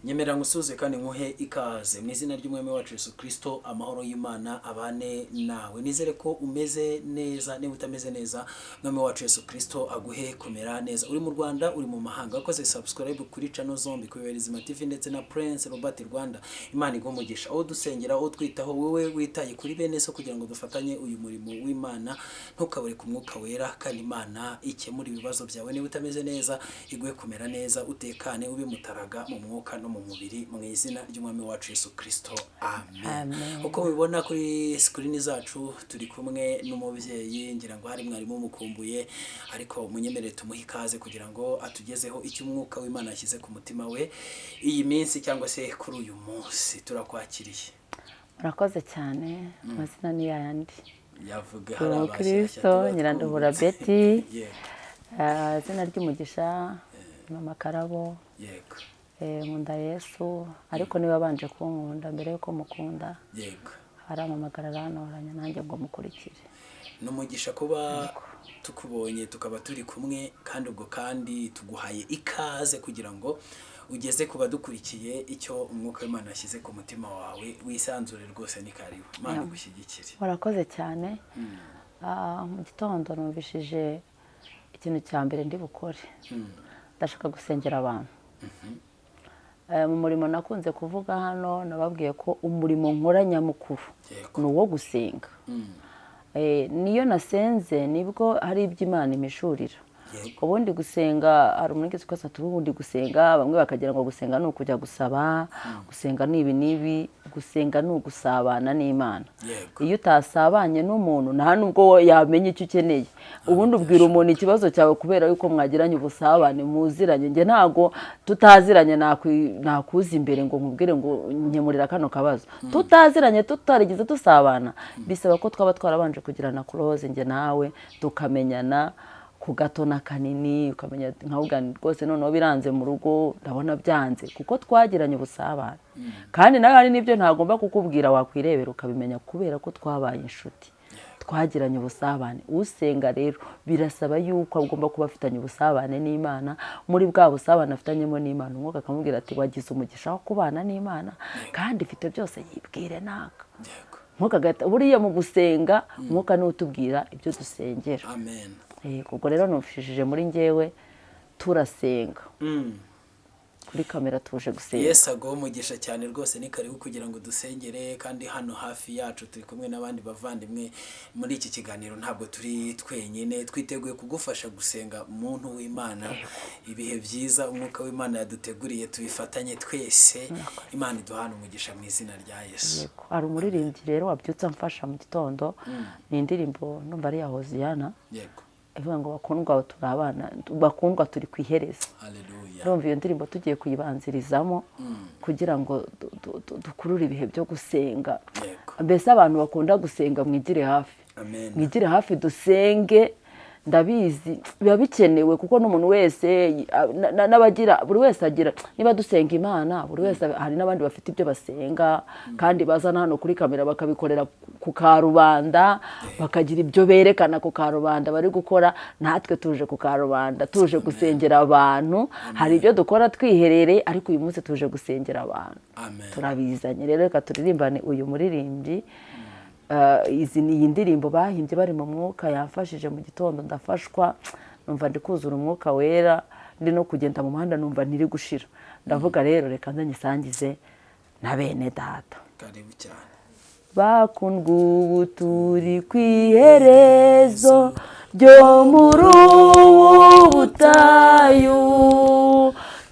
Nyemerera ngusuhuze kandi nkuhe ikaze mu izina ry'Umwami wacu Yesu Kristo. Amahoro y'Imana abane nawe. Nizere ko umeze neza. Niba utameze neza, Umwami wacu Yesu Kristo aguhe kumera neza. Uri mu Rwanda, uri mu mahanga, wakoze subscribe kuri channel zombi, ku Bizima TV ndetse na Prince Robert Rwanda, Imana iguhe umugisha. Aho dusengera, aho twitaho, wowe witaye kuri bene so kugira ngo dufatanye uyu murimo w'Imana, ntukabure ku Mwuka Wera, kandi Imana ikemura ibibazo byawe. Niba utameze neza, iguhe kumera neza, utekane, ube mutaraga mu mwuka no mu mubiri, mu izina ry'Umwami wacu Yesu Kristo, amen. Amen. Uko mubibona kuri screen zacu, turi kumwe n'umubyeyi, ngira ngo hari mwarimu mukumbuye, ariko munyemerere tumuhe ikaze kugira ngo atugezeho icyo Umwuka w'Imana yashyize ku mutima we iyi minsi cyangwa se kuri uyu munsi. Turakwakiriye. Murakoze cyane. Amazina ni yayandi. Yavuga. Turi Hari umukristo, abashyashya tuba Nyiranduhura twungutse. Betty. Izina ry'umugisha Mama Karabo. Nkunda Yesu, ariko niba abanje kunkunda mbere yuko mukunda, arampamagara, arantoranya nanjye ngo mukurikire. Ni umugisha kuba tukubonye, tukaba turi kumwe, kandi ubwo kandi tuguhaye ikaze kugira ngo ugeze ku badukurikiye icyo Umwuka w'Imana yashyize ku mutima wawe. Wisanzure rwose, ni karibu. Imana igushyigikire. Murakoze cyane. Mu gitondo numvishije ikintu cya mbere ndi bukore, ndashaka gusengera abantu. Mu murimo nakunze kuvuga hano, nababwiye ko umurimo nkora nyamukuru ni uwo gusenga. Niyo nasenze nibwo hari ibyo Imana impishurira. Ubundi gusenga, hari umuntu wigeze kubaza ati: "Ubundi gusenga?" Bamwe bakagira ngo gusenga ni ukujya gusaba, gusenga ni ibi n'ibi. Gusenga ni ugusabana n'Imana. Iyo utasabanye n'umuntu, nta nubwo yamenya icyo ukeneye. Ubundi ubwira umuntu ikibazo cyawe kubera yuko mwagiranye ubusabane, muziranye. Njye ntabwo tutaziranye nakuza imbere ngo nkubwire ngo nkemurira kano kabazo. Tutaziranye, tutarigeze dusabana, bisaba ko twaba twarabanje kugirana close, njye nawe tukamenyana ku gato na kanini, ukamenya nkawugana rwose noneho biranze mu rugo, ndabona byanze, kuko twagiranye ubusabane. Kandi nawe hari n'ibyo ntagomba kukubwira, wakwirebera ukabimenya, kubera ko twabaye inshuti, twagiranye ubusabane. Usenga rero birasaba yuko agomba kuba afitanye ubusabane n'Imana. Muri bwa busabane afitanyemo n'Imana, Umwuka akamubwira ati: "Wagize umugisha wo kubana n'Imana, kandi ifite byose, yibwire naka." Umwuka agahita, buriya mu gusenga Umwuka niwe utubwira ibyo dusengera. Amen. Ubwo rero numvishije muri njyewe turasenga. Kuri kamera tuje gusenga. Yesu aguhe umugisha cyane rwose. Ni karibu kugira ngo dusengere, kandi hano hafi yacu turi kumwe n'abandi bavandimwe muri iki kiganiro, ntabwo turi twenyine. Twiteguye kugufasha gusenga, muntu w'Imana. Ibihe byiza Umwuka w'Imana yaduteguriye tubifatanye twese. Imana iduhane umugisha mu izina rya Yesu. Yego. Hari umuririmbyi rero wabyutse amfasha mu gitondo, ni indirimbo numva ari iya Hoziyana, ivuga ngo: "Bakundwa, turi abana, bakundwa, turi ku iherezo." Haleluya. Ndumva iyo ndirimbo tugiye kuyibanzirizamo kugira ngo dukurure ibihe byo gusenga. Mbese abantu bakunda gusenga, mwigire hafi. Amen. Mwigire hafi dusenge. Ndabizi biba bikenewe, kuko n'umuntu wese n'abagira, buri wese agira, niba dusenga Imana, buri wese, hari n'abandi bafite ibyo basenga kandi bazana hano kuri kamera, bakabikorera ku karubanda, bakagira ibyo berekana ku karubanda bari gukora. Natwe tuje ku karubanda, tuje gusengera abantu. Hari ibyo dukora twiherereye, ariko uyu munsi tuje gusengera abantu. Amen. Turabizanye rero. Reka turirimbane uyu muririmbyi. Izi ni iyi ndirimbo bahimbye bari mu Mwuka. Yamfashije mu gitondo, ndafashwa, numva ndi kuzura Umwuka Wera, ndi no kugenda mu muhanda numva ntiri gushira. Ndavuga rero reka nze nyisangize na bene data. Karibu cyane. Bakundwa, ubu turi ku iherezo ryo muri ubu butayu,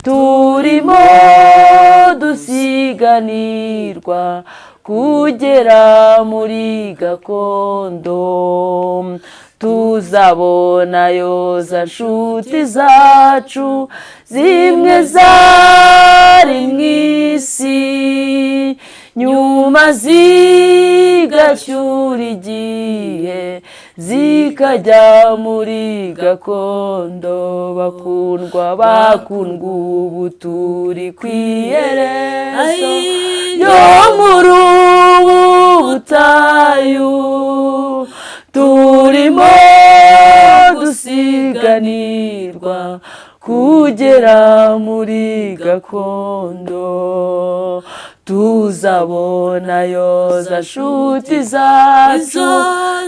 turimo dusiganirwa kugera muri gakondo. Tuzabona za nshuti zacu zimwe zari mu isi, nyuma zigacyura igihe zikajya muri gakondo. Bakundwa, bakundwa, ubu turi ku iherezo ryo muri ubu butayu, turimo dusiganirwa. Kugera muri gakondo, tuzabonayo za nshuti zacu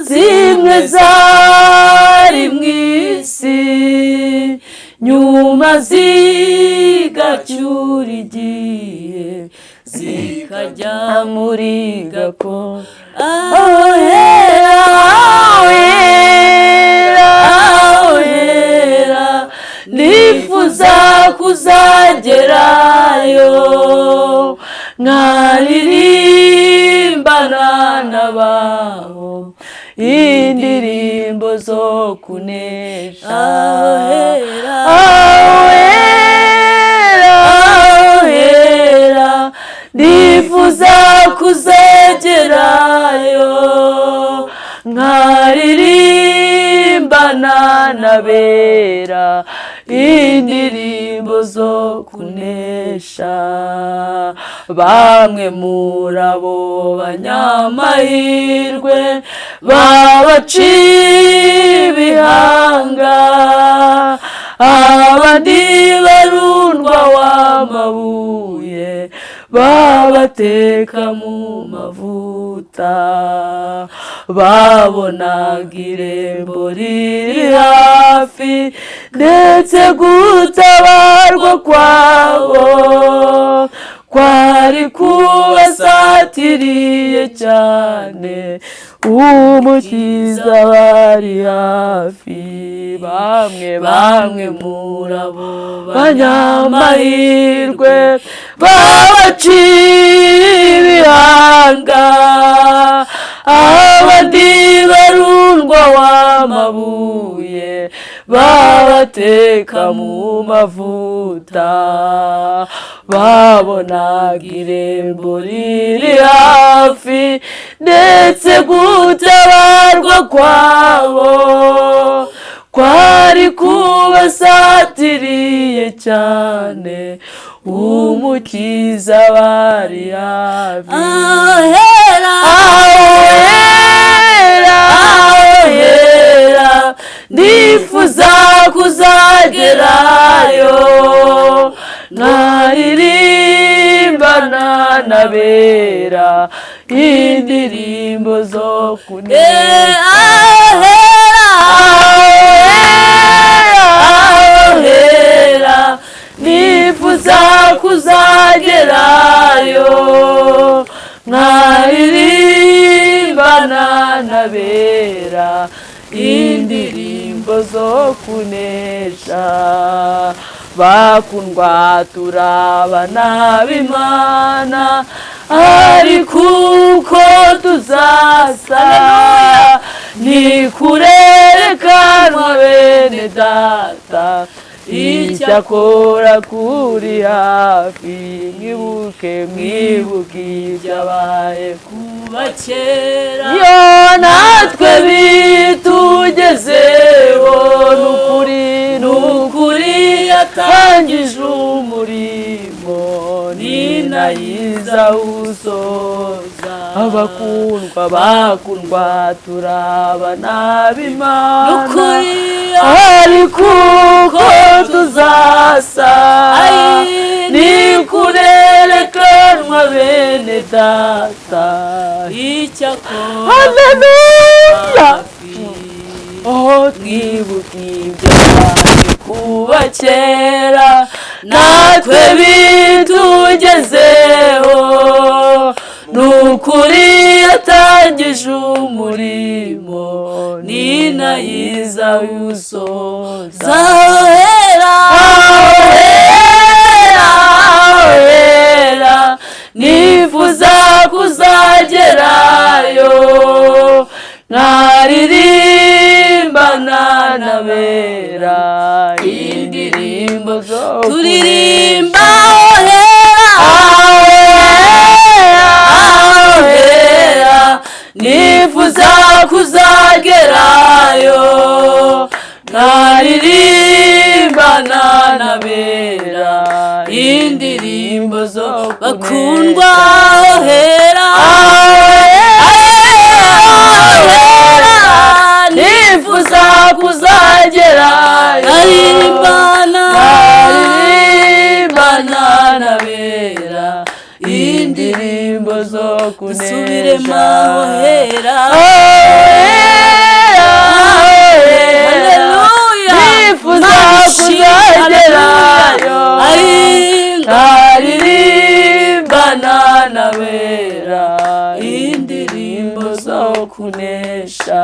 zimwe zari mu isi, nyuma zigacyura igihe zikajya muri gakondo. Ahera, ahera, ahera, nifuza kuzagerayo, nkaririmbana n'ababo indirimbo zo kunesha. Ahera, ahera, ahera, nifuza kuzagerayo, nkaririmbana n'abera indirimbo zo kunesha. Bamwe muri abo banyamahirwe babaciye ibihanga, abandi barundwa w'amabuye babateka mu mavuta. Babonaga irembo riri hafi, ndetse gutabarwa kwabo kwari kubasatiriye cyane, Umukiza bari hafi. Bamwe bamwe muri abo banyamahirwe babaciye ibihanga, abandi barundwa w'amabuye babateka mu mavuta. Babonaga irembo riri hafi, ndetse gutabarwa kwabo kwari kubasatiriye cyane, Umukiza bari hafi. Ahera, ahera, ahera, ndifuza kuzagerayo, nkaririmbana n'abera indirimbo zo kunesha. Ahera, ahera, nifuza kuzagerayo, nkaririmbana n'abera indirimbo zo kunesha. Bakundwa turabana b'Imana, ariko uko tuzasa ni kurerekanwa bene data, icyakora kuri hafi. Mwibuke, mwibuke ibyabaye kuba kera, yo natwe bitugezeho. Nukuri, nukuri yatangije umurimo, ni nayiza usoza. Abakundwa, bakundwa turabana b'Imana, nukuri ariko uko tuzasa ni kurerekanwa bene data, icyakora haleluya. Oh, twibuke ibyabaye kuba kera, natwe bitugezeho. Nukuri yatangije umurimo, ni nayiza usoza. Ahera, ahera, ahera, nifuza kuzagerayo, nkaririmbana n'abera indirimbo zo turirimba. Ahera, ahera, ahera, nifuza kuzagerayo, nkaririmbana n'abera indirimbo zo bakundwa. Ahera, ahera, nifuza kuzagerayo, nkaririmbana. Indirimbo zo Dusubiremo kunesha. Aho hera. Hera, hera. Haleluya. Nifuza Imana ishimwe, kuzagerayo. Haleluya. Nkaririmbana n'abera indirimbo zo kunesha.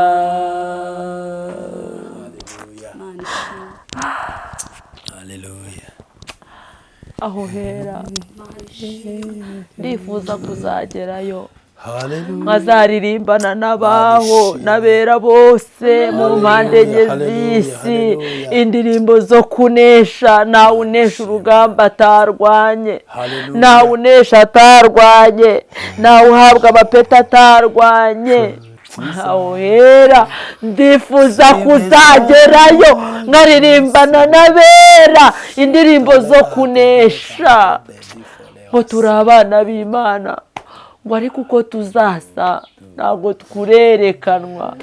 Imana ishimwe. Haleluya. Aho hera ndifuza kuzagerayo, Haleluya. nkazaririmbana n'abaho n'abera bose mu mpande enye z'isi Haleluya. indirimbo zo kunesha. Ntawe unesha urugamba atarwanye. Haleluya. Ntawe unesha atarwanye, ntawe uhabwa amapeti atarwanye. Aho hera ndifuza kuzagerayo, nkaririmbana n'abera indirimbo zo kunesha, ngo turi abana b'Imana, ngo ariko uko tuzasa ntabwo turerekanwa,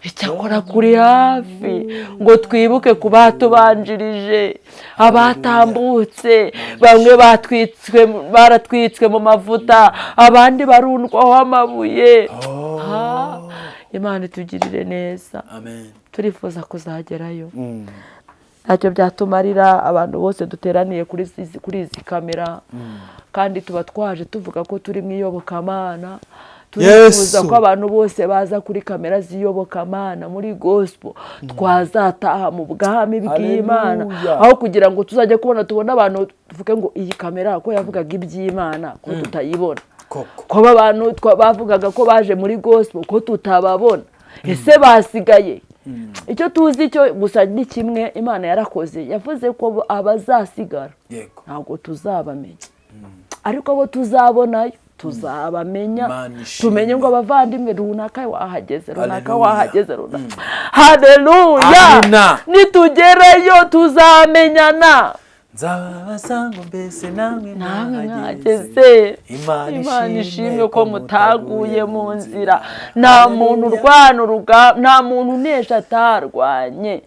icyakora kuri hafi, ngo twibuke ku batubanjirije, abatambutse. Bamwe batwitswe, baratwitswe mu mavuta, abandi barundwaho amabuye. Ha, Imana itugirire neza. Amen. Turifuza kuzagerayo. Ntacyo byatumarira abantu bose duteraniye kuri izi kamera, kandi tuba twaje tuvuga ko turi mu iyobokamana. Turifuza Yesu. ko abantu bose baza kuri kamera z'iyobokamana muri gospel twazataha mu bwami bw'Imana, Haleluya. aho kugira ngo tuzajye kubona, tubone abantu tuvuge ngo iyi kamera ko yavugaga iby'Imana ko tutayibona, Koko. ko abantu bavugaga ko baje muri gospel ko tutababona, ese basigaye? Icyo tuzi cyo gusa ni kimwe: Imana yarakoze, yavuze ko abazasigara ntabwo tuzabamenya, ariko abo tuzabonayo tuzabamenya. Imana ishimwe. Tumenye ngo abavandimwe runaka wahageze, runaka Haleluya. wahageze, runaka. Haleluya! Amina. Nitugerayo tuzamenyana. Nzababaza ngo mbese namwe Namwe mwahageze? mwageze? Imana Imana ishimwe ishimwe ko ko mutaguye mutaguye mu mu nzira. nzira. Nta muntu Haleluya. urwana urugamba, nta muntu unesha atarwanye.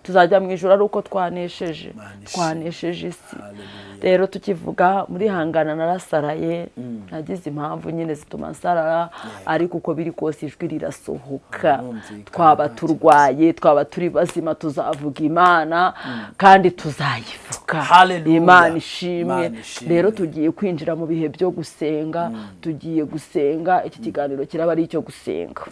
Tuzajya mu ijoro ari uko twanesheje, Imana ishimwe. twanesheje isi. Haleluya. Rero tukivuga muri hangana, narasaraye, nagize impamvu nyine zituma nsarara, ariko uko biri kose ijwi rirasohoka. Birumvikana, Twaba nta turwaye, twaba turi bazima, tuzavuga Imana kandi tuzayivuga. Haleluya. Imana ishimwe. Imana ishimwe. Rero tugiye kwinjira mu bihe byo gusenga. Tugiye gusenga, iki kiganiro kiraba ari icyo gusenga.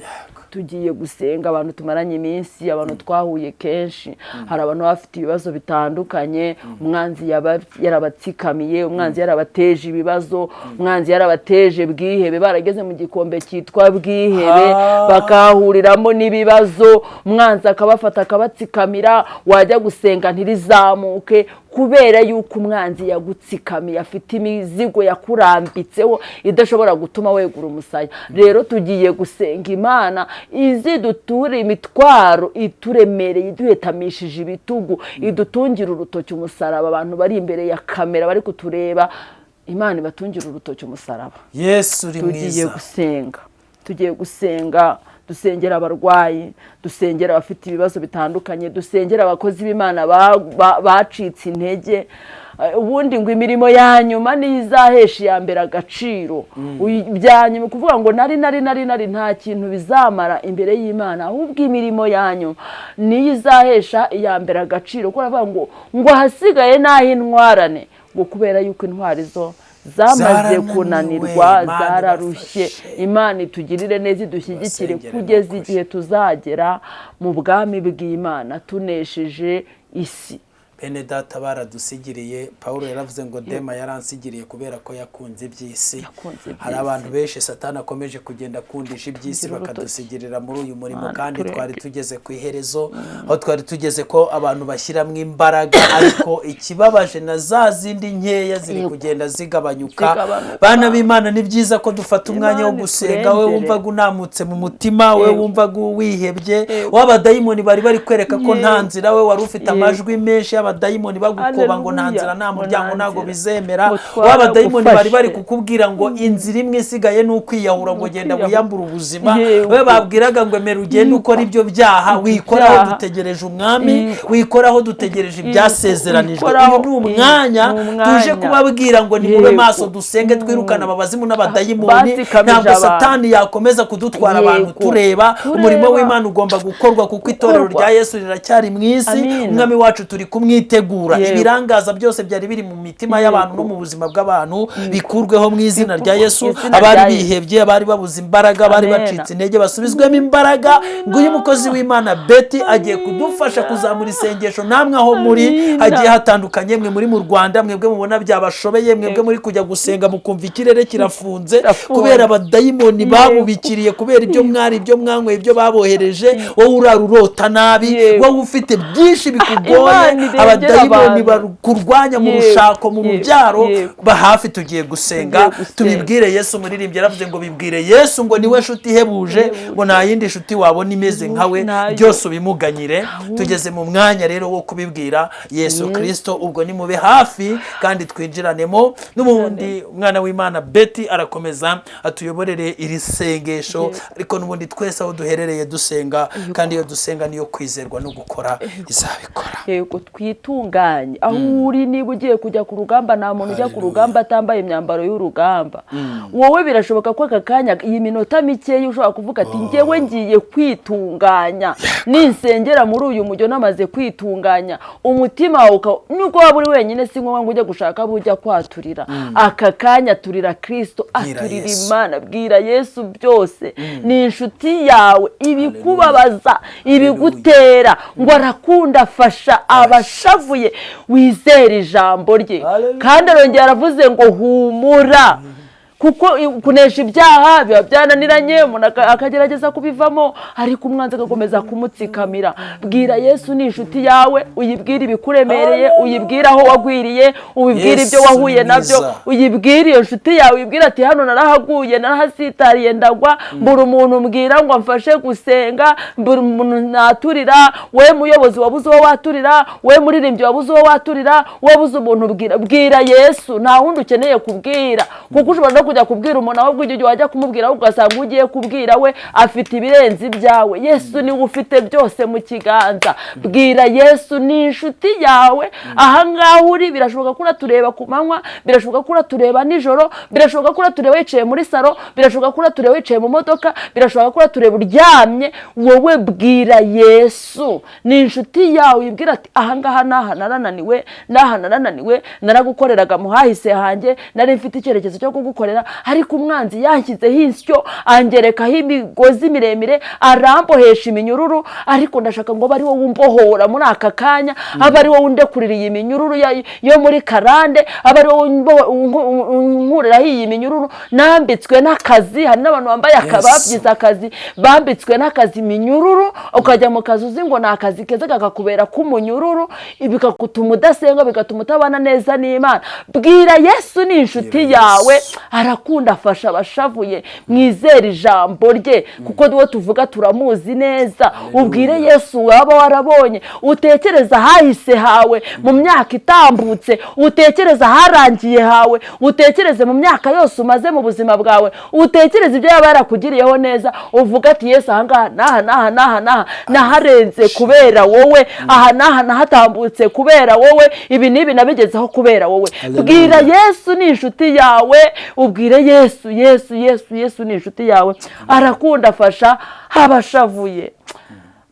Tugiye gusenga, abantu tumaranye iminsi, abantu twahuye kenshi. Hari abantu baba bafite ibibazo bitandukanye, umwanzi yaba yarabatsikamiye, umwanzi yarabateje ibibazo, umwanzi yarabateje bwihebe, barageze mu gikombe cyitwa bwihebe, bakahuriramo n'ibibazo, umwanzi akabafata akabatsikamira, wajya gusenga ntirizamuke kubera yuko umwanzi yagutsikamiye, afite imizigo yakurambitseho idashobora gutuma wegura umusaya. Rero tugiye gusenga Imana iziduture imitwaro ituremereye, iduhetamishije ibitugu, idutungira urutoki umusaraba. Abantu bari imbere ya kamera bari kutureba, Imana ibatungira urutoki umusaraba. Yesu uri Tugiye mwiza. gusenga, tugiye gusenga, dusengera abarwayi, dusengera abafite ibibazo bitandukanye, dusengera abakozi b'Imana bacitse intege. Ubundi ngo imirimo ya nyuma niyo izahesha iya mbere agaciro. Ibya nyuma, kuvuga ngo nari nari nari nari, nta kintu bizamara imbere y'Imana, ahubwo imirimo ya nyuma niyo izahesha iya mbere agaciro, kuko baravuga ngo ahasigaye n'aho intwarane, ngo kubera yuko intwari zo zamaze Zarananiwe, kunanirwa, Imana zararushye. ibafashe. Imana itugirire neza, idushyigikire Ibasengere kugeza n'ukuri. igihe tuzagera mu bwami bw'Imana tunesheje isi. Bene data baradusigiriye. Paul yaravuze ngo Dema yaransigiriye kubera ko yakunze iby'isi. Yakunze iby'isi. Hari abantu benshi Satani akomeje kugenda akundisha iby'isi, Tugira urutoki. bakadusigirira muri uyu murimo, Mana, kandi turenge. twari tugeze ku iherezo, aho twari tugeze ko abantu bashyiramo imbaraga, ariko ikibabaje na za zindi nkeya ziri kugenda zigabanyuka. Zigabanuka. Bana b'Imana, ni byiza ko dufata umwanya wo Imana gusenga. We iturengere. wumvaga unamutse mu mutima, we wumvaga wihebye, w'abadayimoni bari bari kwereka ko nta nzira, we wari ufite amajwi menshi. n'abadayimoni bagukoba ngo nta Haleluya. nzira, nta Ngo muryango, nta ntabwo nzira. bizemera. Ngo W'abadayimoni bari bari twaragufashe. kukubwira ngo inzira imwe isigaye ni ukwiyahura, ngo genda Ukwiyahura. wiyambure ubuzima. Yego. We babwiraga ngo emera ugende ukora ibyo byaha, wikoraho, Ibyaha. dutegereje umwami. Yego. Wikoraho, dutegereje ibyasezeranijwe. Wikoraho. Uyu ni umwanya Ni umwanya. tuje kubabwira ngo nimube Yego. maso, dusenge, twirukane ababazimu n'abadayimoni. Batsikamije Ntabwo abantu. Satani yakomeza kudutwara abantu Yego. tureba. Tureba. Umurimo w'Imana ugomba gukorwa kuko itorero Gukorwa. rya Yesu riracyari mu isi. Amina. Umwami wacu turi kumwitegura. Yego. Ibirangaza byose byari biri mu mitima y'abantu no mu buzima bw'abantu bikurweho mu izina rya Yesu. Izina Abari rya Yesu. bihebye, abari babuze imbaraga, abari Amena. bacitse intege basubizwemo imbaraga. Nguyu umukozi w'Imana Betty agiye kudufasha kuzamura isengesho. Namwe aho muri Amina. hagiye hatandukanye, mwe muri mu Rwanda, mwebwe mubona byabashobeye, mwebwe muri kujya gusenga mukumva ikirere kirafunze Kirafunze. kubera abadayimoni Yego. babubikiriye, kubera ibyo mwari, ibyo mwanyweye, ibyo babohereje, wowe urara urota nabi, Yego. wowe ufite byinshi bikugoye, Imana irengera abadayimoni abantu. bakurwanya mu Yego. rushako, mu Yego. rubyaro. Yego. Ba hafi, tugiye gusenga. Tugiye gusenga. Tubibwire Yesu. Umuririmbyi yaravuze ngo bibwire Yesu, ngo niwe nshuti ihebuje, ngo nta yindi nshuti wabona imeze nkawe. Ntayo. Byose ubimuganyire. Tugeze mu mwanya rero wo kubibwira Yesu Kirisito. Ubwo nimube hafi kandi twinjiranemo. N'ubundi umwana w'Imana Betty arakomeza atuyoborere iri sengesho, ariko n'ubundi twese aho duherereye dusenga, kandi iyo dusenga niyo kwizerwa no gukora izabikora. Yego, twitunganye aho uri. Niba ugiye kujya ku rugamba, nta muntu ujya ku rugamba atambaye imyambaro y'urugamba. Wowe birashoboka ko aka kanya, iyi minota mikeya, ushobora kuvuga ati ngewe ngiye kwitunganya, ninsengera muri uyu mujyo namaze kwitunganya. Umutima wawe nubwo waba uri wenyine, si ngombwa ngo ujye gushaka abo ujya kwaturira. Aka kanya turira Kirisito, Bwira aturira Yesu. Imana, bwira Yesu byose. Ni inshuti yawe, ibikubabaza, ibigutera, ngo arakunda afasha abashavuye. Wizere ijambo rye. Hallelujah. Kandi arongera aravuze ngo humura, kuko kunesha ibyaha biba byananiranye, umuntu akagerageza kubivamo, ariko umwanzi agakomeza kumutsikamira. Bwira Yesu, ni inshuti yawe. Uyibwire ibikuremereye, uyibwire aho wagwiriye, ubibwire ibyo Yesu wahuye ni nabyo. mwiza. Uyibwire iyo nshuti yawe, uyibwire ati hano narahaguye, narahasitariye, ndagwa, mbura umuntu mbwira ngo amfashe gusenga, mbura umuntu naturira. We muyobozi wabuze uwo waturira, we muririmbyi wabuze uwo waturira, wabuze umuntu ubwira, bwira Yesu. Nta wundi ukeneye kubwira, kuko ushobora no kujya kubwira umuntu, ahubwo igihe wajya kumubwira ahubwo ugasanga ugiye kubwira we afite ibirenze ibyawe. Yesu niwe ufite byose mu kiganza. Bwira Yesu, ni inshuti yawe. Ahangaha uri, birashoboka ko uratureba ku manywa, birashoboka ko uratureba nijoro, birashoboka ko uratureba wicaye muri salo, birashoboka ko uratureba wicaye mu modoka, birashoboka ko uratureba uryamye. Wowe bwira Yesu, ni inshuti yawe. Uyibwira ati ahangaha n'aha narananiwe, n'aha narananiwe, naragukoreraga mu hahise hanjye, nari mfite icyerekezo cyo kugukorera, ariko umwanzi yanshyizeho insyo, angerekaho imigozi miremire, arambohesha iminyururu, ariko ndashaka ngo abe ari wowe umbohora muri aka kanya, abe ari wowe undekurira iyi minyururu yo muri karande, abe ari wowe unkuriraho iyi minyururu nambitswe n'akazi. Hari n'abantu bambaye babyize akazi, bambitswe n'akazi iminyururu. Ukajya mu kazi uzi ngo ni akazi keza, kakakubera k'umunyururu, bikagutuma udasenga, bigatuma utabana neza n'Imana. Bwira Yesu, ni inshuti Bwira yawe. Yesu. Arakunda afasha abashavuye. Mwizere ijambo rye, kuko uwo tuvuga turamuzi neza. Ubwire Yesu waba warabonye, utekereza ahahise hawe mu myaka itambutse, utekereza aharangiye hawe, utekereze mu myaka yose umaze mu buzima bwawe, utekereze ibyo yaba yarakugiriyeho neza, uvuga ati Yesu, ahangaha n'aha n'aha n'aha n'aha naharenze kubera wowe, aha n'aha nahatambutse kubera wowe, ibi n'ibi nabigezeho kubera wowe. Bwira Yesu, ni inshuti yawe. Ubwire Yesu, Yesu, Yesu, Yesu ni inshuti yawe, arakunda afasha abashavuye.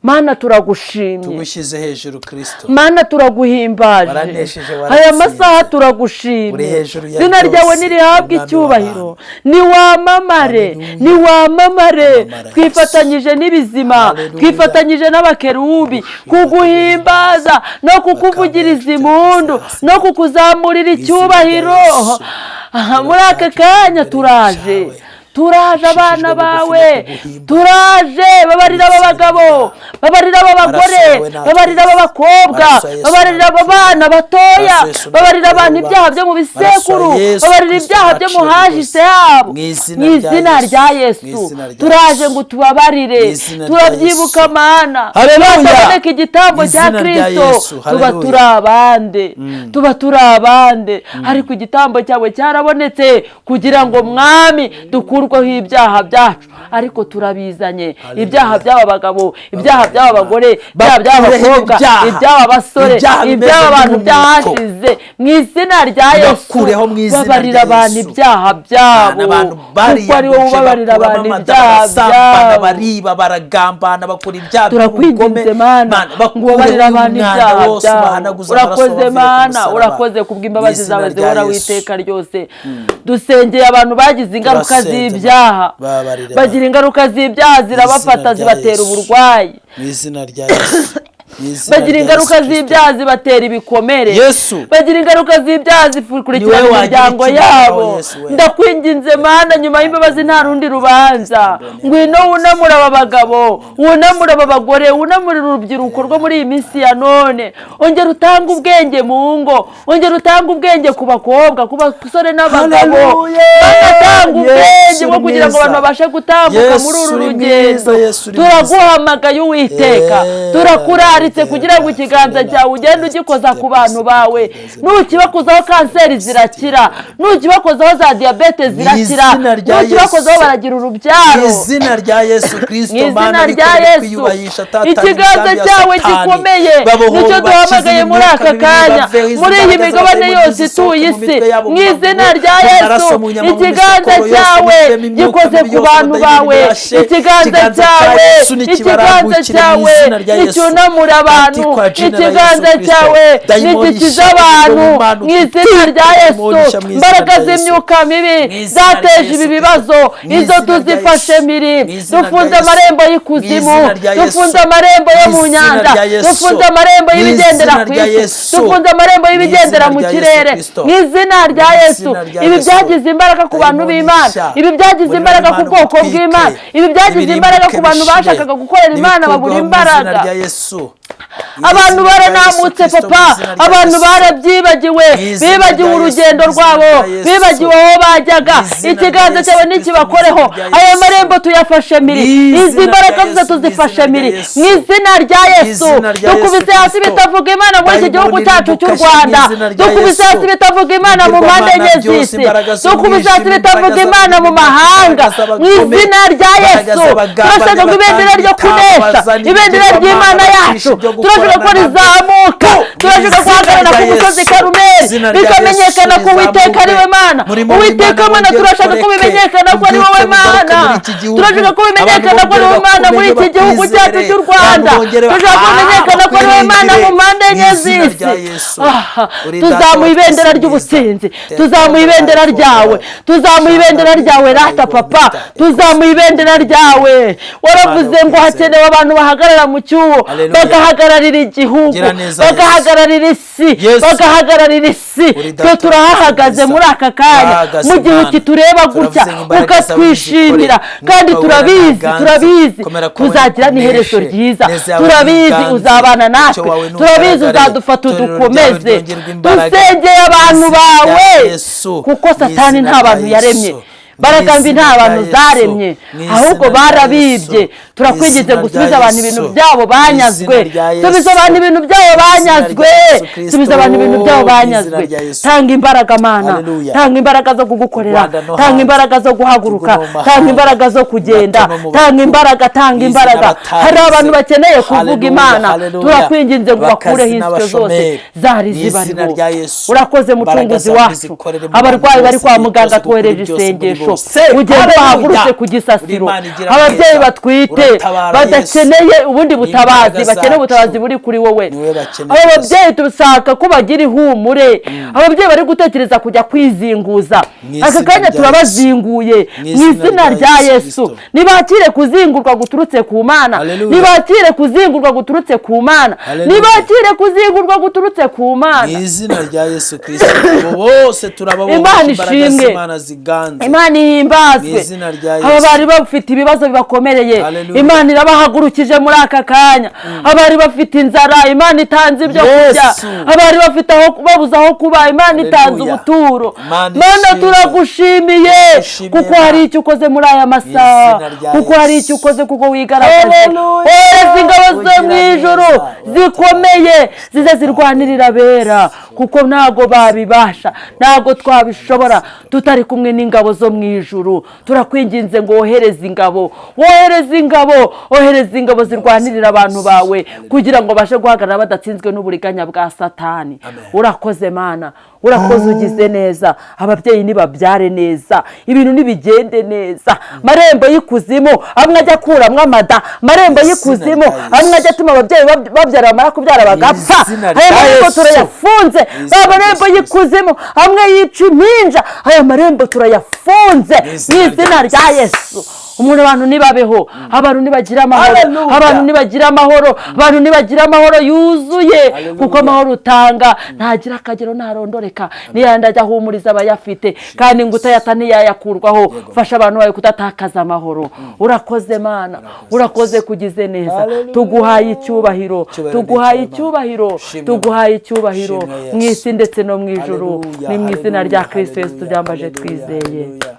Mana, turagushimye. Tugushyize hejuru, Kirisito. Mana, turaguhimbaje. Waranesheje, Aya waratsinze. masaha turagushimye. Uri hejuru ya Izina byose, ryawe nirihabwe Umwami icyubahiro, niwamamare. Haleluya. Niwamamare. Wamamara, Twifatanyije n'ibizima, Haleluya. twifatanyije n'abakerubi kuguhimbaza no kukuvugiriza impundu no kukuzamurira Izina rya icyubahiro. Yesu. Aha, muri aka kanya turaje. Turaje abana Nshishijwe bugufi bawe, no kuguhimba. turaje. Babarira aba bagabo, babarira aba bagore, Maraso yawe natwe. babarira aba bakobwa, Maraso ya Yesu babarira aba natwe. bana batoya, Maraso ya Yesu babarira natwe. abantu ibyaha byo mu Maraso ya bisekuru, Yesu babarira Kristo ibyaha byo mu naciye hahise rwose. habo. Mu izina Mu izina rya rya Yesu. Yesu, Mu izina rya turaje Yesu. ngo tubabarire. Mu izina rya Turabyibuka Yesu. Mana, Haleluya. hataboneka igitambo Mu cya izina rya Kristo, Yesu. tuba Haleluya. turi abande, tuba turi abande. Ariko igitambo cyawe cyarabonetse kugira ngo, Mwami, dukurweho ibyaha byacu. Ariko turabizanye, ibyaha by'aba bagabo, ibyaha by'aba bagore, ibyaha by'aba Bakureho bakobwa, ibyaha. iby'aba basore, Ibyaha bimeze iby'aba bantu nk'umwuko. byahashize. Mu izina rya Yesu, Bakureho mu izina babarira rya abantu Yesu. ibyaha byabo, Abantu kuko ari wowe bariyanduje, ubabarira bakuramo abantu amada, ibyaha barasambana, byabo. bariba, baragambana, bakora ibyaha Turakwinginze by'ubugome. Mana, ngo ubabarire abantu umwanda ibyaha wose, byabo. ubahanaguze amaraso Urakoze wavuye ku Mana, musaraba. urakoze kubw'imbabazi Mu izina zawe rya zihoraho Yesu. iteka ryose. Dusengeye abantu bagize ingaruka Turasenze, z'ibyaha, babarire. bagira ingaruka z'ibyaha, zirabafata, rya zibatera Yesu. uburwayi, Mu izina rya Yesu. Mu izina bagira rya ingaruka Yesu Kristo. z'ibyaha, zibatera ibikomere, Yesu. bagira ingaruka z'ibyaha, zikurikirana Ni wowe wagira imiryango icyo yabo. ubikoraho, Yesu we. Ndakwinginze Mana, nyuma y'imbabazi nta rundi rubanza. Ngwino wunamure aba bagabo, wunamure aba bagore, wunamure urubyiruko rwo muri iyi minsi ya none. Ongera utange ubwenge mu ngo, ongera utange ubwenge ku bakobwa, ku basore n'abagabo. Haleluya. Bagatanga ubwenge Yesu bwo uri kugira ngo mwiza. abantu babashe gutambuka Yesu muri uru uri rugendo. mwiza, Yesu uri mwiza. Turaguhamagaye Uwiteka, turakuraritse kugira ngo ikiganza cyawe ugende ugikoza ku bantu bawe. Nukibakozaho, kanseri zirakira; nukibakozaho, za diyabete zirakira; Izina rya nukibakozaho, Yesu. baragira urubyaro. Mu izina rya Yesu Kristo. Mu izina Mana, rya bikorere Yesu, kwiyubahisha, tatana ikiganza imigambi ya cyawe Satani. gikomeye Babohore, nicyo bakize duhamagaye muri imyuka aka mibi, kanya, baveho izi muri iyi mbaraga migabane z'abadayimoni yose zisohoke ituye mu isi. mitwe yabo, Mu mu izina maguru, rya mu Yesu, maraso, mu nyama, mu ikiganza misokoro yose, cyawe muvemo imyuka gikoze mibi ku yose, bantu abadayimoni bawe. bashe. Ikiganza Ikiganza cya cyawe, Yesu ikiganza nikibarambukire mu cyawe izina rya Yesu. nicyunamura abantu. Ati kwa jina la Ikiganza Yesu Kristo. cyawe Dayimoni nigikiza sha, abantu umuriro mu izina rya Yesu. Dayimoni sha, mu izina Imbaraga rya Yesu. z'imyuka mibi Mu izina rya zateje Yesu ibi Kristo. bibazo, Mu izo izina rya tuzifashe Yesu. miri. Mu izina rya Dufunze Yesu. amarembo Mu y'ikuzimu, izina rya Yesu. dufunze amarembo yo mu Mu izina nyanja, rya Yesu. dufunze amarembo Mu y'ibigendera izina ku rya isi, Yesu. dufunze amarembo Mu y'ibigendera izina mu rya Yesu kirere. Kristo. Mu izina rya Mu Yesu, izina rya ibi Yesu. byagize imbaraga ku bantu Dayimoni b'Imana, sha. ibi byagize Umuriro imbaraga ku w'Imana bwoko ugutwike. bw'Imana, ibi byagize Ibirimbuke imbaraga ku bantu bishire. bashakaga gukorera Imana babura N'ibikurwaho mu izina imbaraga. rya Yesu. Abantu Mu izina rya Yesu baranamutse, Kristo, mu papa, izina rya abantu Yesu. barabyibagiwe, Mu izina bibagiwe rya Yesu, urugendo mu izina rwabo, rya Yesu. bibagiwe aho bajyaga. Mu izina Ikiganza rya cyawe Yesu Kristo, nikibakoreho. mu izina rya Aya Yesu. marembo tuyafashe miri, Mu izi izina mbaraga rya zose Yesu, mu tuzifashe izina rya miri, Yesu. mu izina rya Mu Yesu. izina rya Yesu Dukubise hasi Kristo. bitavuga Imana muri iki gihugu Dayimoni cyacu cy'u rimbuka Rwanda. mu izina rya Dukubise Yesu. hasi bitavuga Imana mu mpande Ibigirwamana enye byose, z'isi. imbaraga Dukubise hasi z'umwijima, bitavuga imbaraga Imana mu z'abadayimoni, mahanga, imbaraga mu z'abagome, izina rya imbaraga Yesu. z'abagambanyi Turashaka ngo ibendera ryo batanga kunesha, bazana ibendera ibigirwamana, ry'Imana bacisha yacu, ibyo turashaka ko gukorana nabyo. rizamuka. Mu Turashaka izina guhagarara rya ku musozi Yesu. Karumeli, Izina rya bikamenyekana Yesu ko Uwiteka ari we rizamuke. Mana. Murimo Uwiteka w'Imana Mana, wongere turashaka ko ukoreke. bimenyekana ko ari wowe Ubyuke mugaruke Mana. muri iki gihugu. Turashaka ko bimenyekana Abantu ko ari wowe bongere Mana muri iki bakumenye, gihugu cyacu bakwizere. cy'u Rwanda. Abantu bongere Turashaka ko bimenyekana ko ari wowe Mana mu bakwiringire. mpande enye Mu izina z'isi. rya Yesu. Uri Data Tuzamuye wa ibendera twese ry'ubutsinzi, mwiza. tuzamuye ibendera ryawe, tuzamuye ibendera ryawe rata papa, tuzamuye ibendera ryawe. Waravuze ngo hakenewe abantu bahagarara mu cyuho, Haleluya. bagahagararira igihugu, Gira neza, bagahagararira isi, Yesu. bagahagararira isi. Uri Twe Data turahahagaze mwiza. muri aka kanya, Turahagaze, mu gihe Mana. ukitureba gutya, Turavuze ngo imbaraga zawe ukatwishimira, nizikore. kandi Mwuka wera turabizi, ntaganze. turabizi Komera kwawe tuzagira n'iherezo nikuneshe. ryiza. Neza yawe Turabizi niganze. uzabana Icyo natwe, wawe turabizi nugaragare. uzadufata Itorero ryawe udukomeze. ryongerwe imbaraga. Dusengeye abantu Mu izina rya bawe, Yesu. kuko Mu Satani izina nta rya bantu yaremye, Yesu. mbaraga mbi Mu nta izina bantu rya Yesu. zaremye, Mu izina ahubwo rya barabibye. Yesu. Turakwinginze Mu izina ngo usubize rya abantu Yesu. ibintu byabo Mu banyazwe. izina rya Yesu. Subiza abantu ibintu byabo Mu izina rya banyazwe. Yesu Kristo. Subiza abantu ibintu byabo Mu izina banyazwe. rya Yesu. Tanga imbaraga Mana, Haleluya. tanga imbaraga zo kugukorera, Rwanda no tanga hanze. imbaraga zo guhaguruka, Igihugu no mu tanga mahanga. imbaraga zo kugenda, Bato no mu tanga bakuru. imbaraga, tanga Mu izina imbaraga. batarize. Hari abantu bakeneye kuvuga Haleluya, Imana. haleluya. Turakwinginze ngo Abakazi bakureho insyo zose n'abashomeri. zari Mu izina zibariho. rya Yesu. Urakoze Imbaraga Mucunguzi zawe wacu. zikorere mu Abarwayi bantu bari bose, kwa igihe muganga, cyose, gukora twohereje byose muri isengesho, bose. ugende Haleluya. bahagurutse ku Uri gisasiro. Imana igira Ababyeyi neza. batwite, bafite, Tabara badakeneye ubundi butabazi, N'imbaraga bakeneye ubutabazi zacu. buri kuri wowe. Niwe bakeneye Aba Yesu. babyeyi turashaka ko bagira ihumure, ababyeyi bari gutekereza kujya kwizinguza, Mu aka izina kanya rya turabazinguye Mu mu izina izina rya rya Yesu Yesu. Kristo. Nibakire kuzingurwa guturutse ku Mana. Haleluya. Nibakire kuzingurwa guturutse ku Mana. Haleluya. Nibakire kuzingurwa guturutse ku Mana. Mu izina rya Yesu Kristo, abo bose turababohosha, Imana imbaraga ishimwe. z'Imana ziganze. Imana ihimbazwe. Mu izina rya Aba Yesu. bari bafite ibibazo bibakomereye, Haleluya. Imana irabahagurukije muri aka kanya. Abari bafite inzara, Imana itanze ibyo kurya. Yesu. Abari bafite aho babuze aho kuba, Imana itanze Haleluya. ubuturo. Imana Mana, ishimwe. turagushimiye Turagushimiye, kuko hari Mana. icyo ukoze muri aya masaha, izina rya kuko hari Yesu. icyo ukoze, kuko wigaragaje. Haleluya. Ohereza ingabo zo mu Ugira ijuru neza. zikomeye, zize zirwanirira abera, kuko ntabwo babibasha, ntabwo twabishobora tutari kumwe n'ingabo zo mu ijuru. Turakwinginze ngo wohereze ingabo, wohereze ingabo, wohereze ingabo zirwanirira abantu bawe, kugira ngo babashe guhagarara badatsinzwe n'uburiganya bwa Satani. Amen. Urakoze Mana, urakoze, ugize neza. Ababyeyi nibabyare neza, ibintu nibigende neza. Marembo y'ikuzimu amwe ajya akuramwo amada, marembo Izina y'ikuzimu rya Yesu. amwe ajya atuma ababyeyi babyara, bamara kubyara bagapfa, Izina aya rya marembo Yesu. turayafunze. Izina Aya rya marembo Yesu. y'ikuzimu amwe yica impinja, aya marembo turayafunze Mu mu izina izina rya rya Yesu. Umuntu, abantu nibabeho, abantu nibagira amahoro, Hallelujah. abantu nibagira amahoro, abantu nibagira amahoro yuzuye, Hallelujah. kuko amahoro utanga ntagira akagero, ntarondoreka, niyandi ajya ahumuriza abayafite, kandi ngo utayata ntiyayakurwaho. Fasha abantu bawe kudatakaza amahoro. Urakoze Mana, urakoze, kugize neza. Hallelujah. Tuguhaye icyubahiro, Icyubahiro tuguhaye ni icyawe, icyubahiro, Mana. Shimwe, tuguhaye icyubahiro Shimwe, Yesu. mu isi ndetse no mu ijuru. Hallelujah, Ni mu izina rya hallelujah, Kristo Yesu hallelujah, tubyambaje hallelujah, twizeye. hallelujah.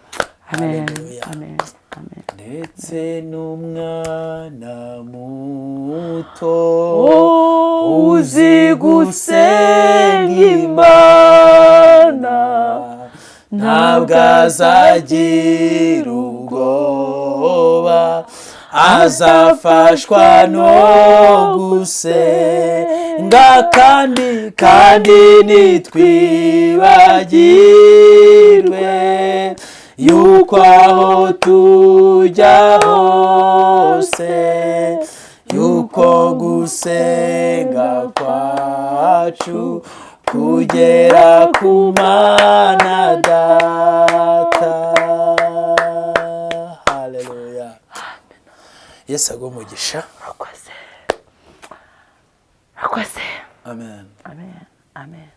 Amen. Hallelujah. Amen, amen. Ndetse n'umwana muto Uzi gusenga Imana, ntabwo azagira ubwoba, azafashwa no gusenga, kandi nitwibagirwe yuko aho tujya hose, yuko gusenga kwacu kugera ku Mana Data. Haleluya! Yesu aguhe umugisha. Urakoze, urakoze. Amen. Amen, amen.